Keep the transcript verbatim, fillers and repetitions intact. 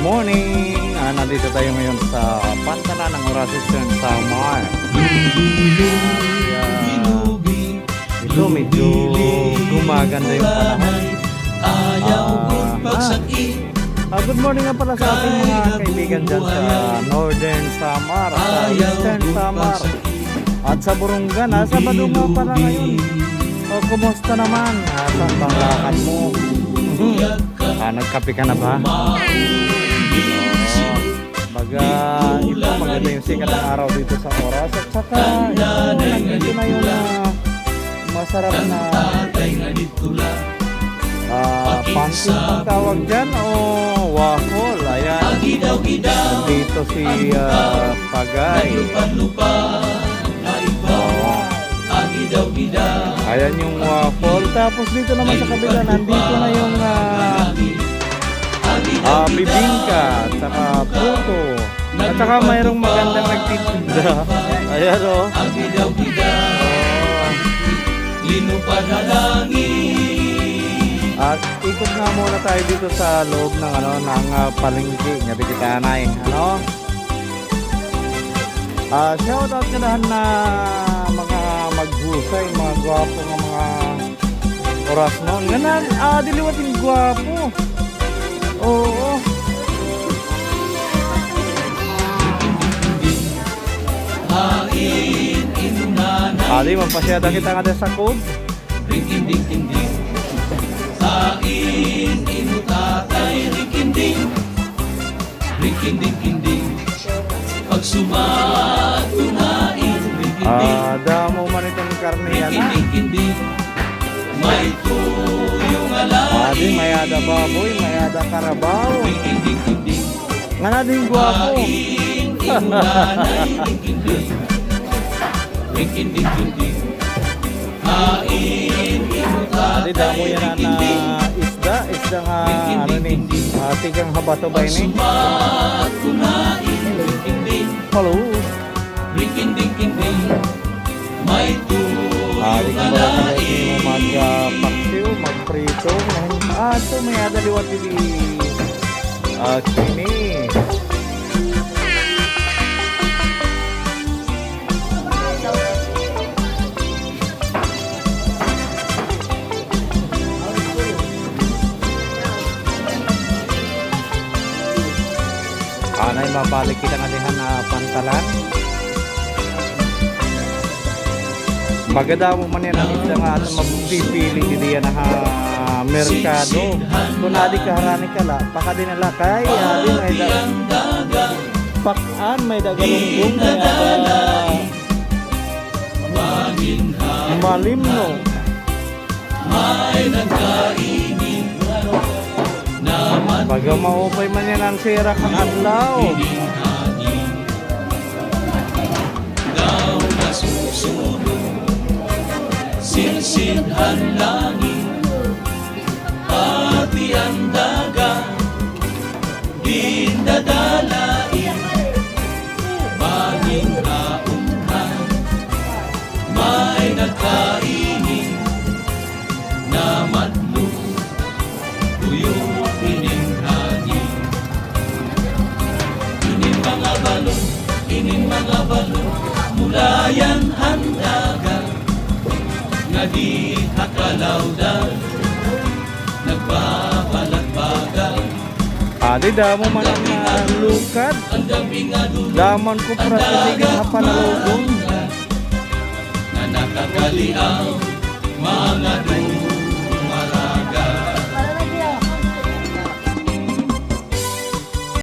Morning! Ah, nandito tayo ngayon sa pantalan ng Oras, Eastern Samar. At, ah, ito, medyo gumaganda yung panahon. Ah, ah, ah, good morning nga pala sa ating mga kaibigan dyan sa Northern Samar, sa Eastern Samar, at sa Borongan. Ah, Sabado nga pala ngayon. O, kumusta naman? Ah, saan ba ang lakad mo? Ah, nagkape ka na ba? Oo. Baga, ito, maganda yung sikat ng araw dito sa Oras. At saka, ito, nandito na yung, ah, masarap na, ah, pancit ang tawag dyan o waffle. Ayan. Nandito si, ah, Pagay. Oo. Ayan yung waffle. Tapos dito naman sa kabila, nandito na yung, ah, ah, bibingka, at saka puto. At saka mayroong magandang nagtitinda. Ayan, oh. Oh. At ikot nga muna tayo dito sa loob ng, ano, ng, ah, palengke. Nga dikit anay, ano? Ah, shout out ngada han mga maghusay, mga gwapo nga mga Oras noon. Ngana, ah, diliwat yung gwapo. Oo. Adi, magpasyada kita ngada sa Cove. Ah, damo man iton karne yana. Adi, may-ada baboy, may-ada karabaw. Ngana, adi gwapo. Adi, damo yana nga isda, isda nga, ano ni, ah, tikang ha bato ba ini? Hello. Ah, di ko pala talaga mag, ah, paksiw, magprito. Ah, ito, may-ada liwat didi. Ah, kini. Anay, mabalik kita ngada han, ah, pantalan. Baga damo man yana nga isda nga aton mapipili didi yana ha merkado. Kon adi ka harani ka la, pakadi na la kay adi may-ada pak-an, may-ada galunggong, may-ada malimno. Baga maupay man yana an sirak han adlaw. Adi, damo man an, ah, lukad. Damo an kupra tinigan ha Panalogon.